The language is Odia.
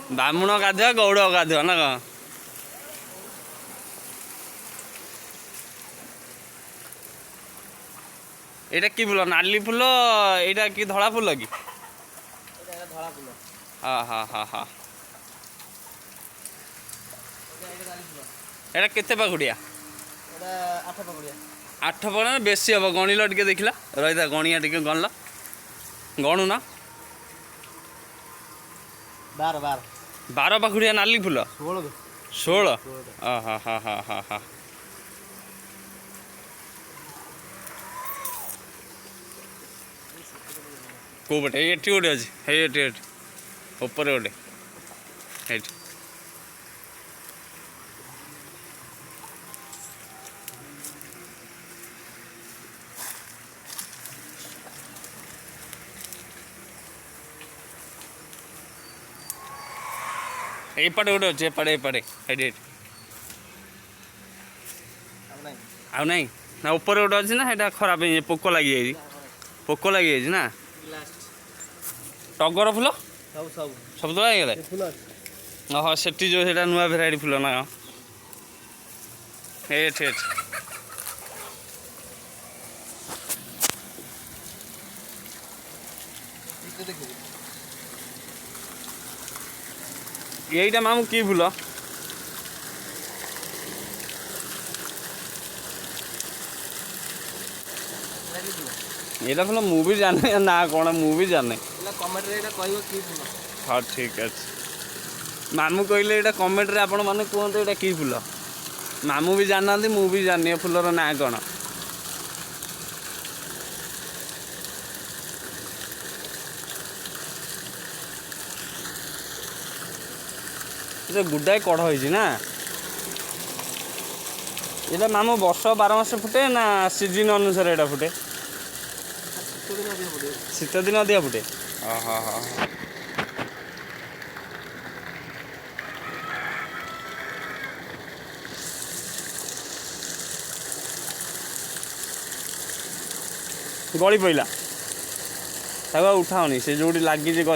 ବାମୁଣ ଗାଧୁଆ, ଗଉଡ଼ ଗାଧୁଆ ନା କଣ? ଏଇଟା କି ଫୁଲ? ନାଲି ଫୁଲ ଏଇଟା କି ଧଳା ଫୁଲ କି? ଏଇଟା ଧଳା ଫୁଲ। ହଁ ହଁ ହଁ ହଁ। ଏଇଟା ନାଲି ଫୁଲ। ଏଇଟା କେତେ ପାଖୁଡ଼ିଆ? ଏଇଟା 8 ପାଖୁଡ଼ିଆ। 8 ପାଖୁଡ଼ିଆ ନା ବେଶୀ ହବ? ଗଣିଲ ଟିକେ, ଦେଖିଲା, ରହିଥା, ଗଣିଆ ଟିକେ। ଗଣିଲ, ଗଣୁନ। 12, 12। 12 ପାଖୁଡ଼ିଆ ନାଲି ଫୁଲ। 16। 16। ହଁ ହଁ ହଁ ହଁ ହଁ। କେଉଁ ପଟେ? ଏଇ ଏଠି ଗୋଟେ ଅଛି, ଏଇ ଏଠି, ଏଠି ଉପରେ ଗୋଟେ, ଏଇଠି। ଏଇପଟେ ଗୋଟେ ଅଛି, ଏପଟେ, ଏପଟେ, ଏଇଠି, ଏଇଠି। ଆଉ ନାହିଁ। ଆଉ ନାହିଁ ନା? ଉପରେ ଗୋଟେ ଅଛି ନା ସେଇଟା ଖରାପ ହେଇଯାଇଛି, ପୋକ ଲାଗିଯାଇଛି? ପୋକ ଲାଗିଯାଇଛି ନା? ଲାଷ୍ଟ। ଟଗର ଫୁଲ? ସବୁ, ସବୁ। ସବୁ ତୋଳା ହେଇଗଲା। ଏ ଫୁଲ ଅଛି। ଓହୋ, ସେଠି ଯେଉଁ ସେଇଟା ନୂଆ ଭେରାଇଟି ଫୁଲ ନା କଣ? ଏଠି, ଏଠି। ଏଇଟା ଦେଖିବୁ। ଏଇଟା ମାମୁଁ କି ଫୁଲ? ଏଇଟା କି ଫୁଲ? ଏଇଟା ଫୁଲ ମୁଁ ବି ଜାଣେ ନା କ'ଣ, ମୁଁ ବି ଜାଣେ। ଏଇଟା କମେଣ୍ଟରେ ଏଇଟା କହିବ କି ଫୁଲ। ହଁ, ଠିକ୍ ଅଛି। ମାମୁଁ କହିଲେ ଏଇଟା କମେଣ୍ଟରେ ଆପଣମାନେ କୁହନ୍ତୁ ଏଇଟା କି ଫୁଲ। ମାମୁଁ ବି ଜାଣିନାହାନ୍ତି, ମୁଁ ବି ଜାଣିନି ଏ ଫୁଲର ନାଁ କ'ଣ। ଏ ଗୁଡ଼ାଏ କଢ଼ ହେଇଛି ନା? ଏଇଟା ମାମୁଁ ବର୍ଷ 12 ମାସ ଫୁଟେ ନା ସିଜିନ୍ ଅନୁସାରେ ଏଇଟା ଫୁଟେ? ଶୀତ ଦିନ ଅଧିକ ଫୁଟେ। ଶୀତ ଦିନ ଅଧିକା ଫୁଟେ। ଓହୋ ହୋ ହୋ। ଗଳି ପଇଲା, ତାକୁ ଆଉ ଉଠାଅନି। ସେ ଯୋଉଠି ଲାଗିଛି।